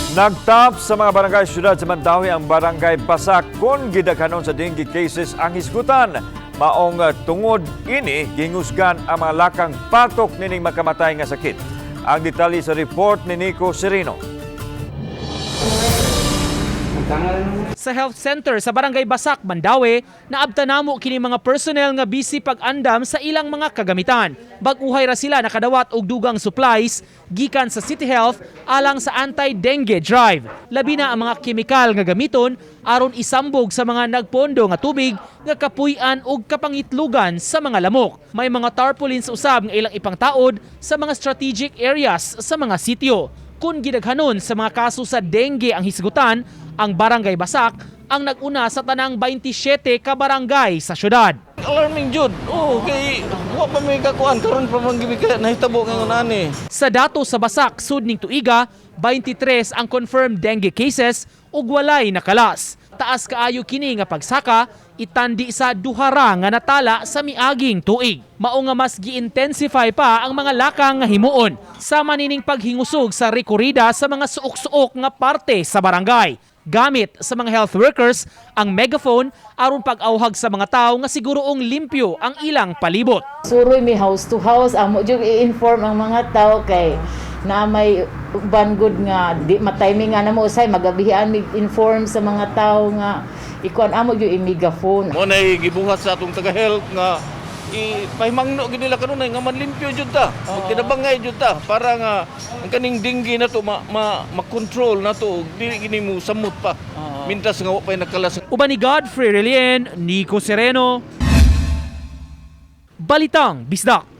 Nagtap sa mga barangay syudad sa Mandaue ang Barangay Basak kung gidaghanon sa dengue cases ang hisgutan. Maong tungod ini gingusgan ang mga lakang patok nining makamatay nga sakit. Ang detalye sa report ni Nico Sereno. Sa health center sa Barangay Basak, Mandaue, naabta namo kini mga personnel nga busy pag-andam sa ilang mga kagamitan. Bag-uhay ra sila nakadawat og dugang supplies gikan sa City Health alang sa anti-dengue drive. Labi na ang mga kemikal nga gamiton aron isambog sa mga nagpondo nga tubig nga kapuy-an og kapangitlugan sa mga lamok. May mga tarpaulins usab nga ilang ipangtaod sa mga strategic areas sa mga sitio. Kung gidaghanon sa mga kaso sa dengue ang hisgutan, ang Barangay Basak ang nag-una sa tanang 27 ka barangay sa syudad. Alarming jud. Oh, kay wa pa may kakuan karon pa man gibi kay nahitabo ngayon ani. Sa dato sa Basak sud ning tuiga, 23 ang confirmed dengue cases ug walay nakalas. Taas kaayo kini nga pagsaka itandi sa duhara nga natala sa miaging tuig. Mao nga mas gi-intensify pa ang mga lakang nga himuon sama nining paghingusog sa rekorida sa mga suok-suok nga parte sa barangay. Gamit sa mga health workers ang megaphone aron pag-awhag sa mga tao nga siguroong limpyo ang ilang palibot. Suroy mi house to house, amo jud i-inform ang mga tao kay na may uban gud nga di ma-timing nga namo, usay magabihian mi inform sa mga tao nga ikuan, amo jud i-megaphone. Mo nay gibuhat sa atong taga health nga ipahimangno gid nila kanunay nga manlimpyo jud ta. Magtinabangay jud ta para nga ang kaning dengue na to ma, ma, ma-control na to, dili gini mo samot pa. Mintas nga wa pay nakalas. Uban ni Godfrey Relien, Nico Sereno, Balitang Bisdak.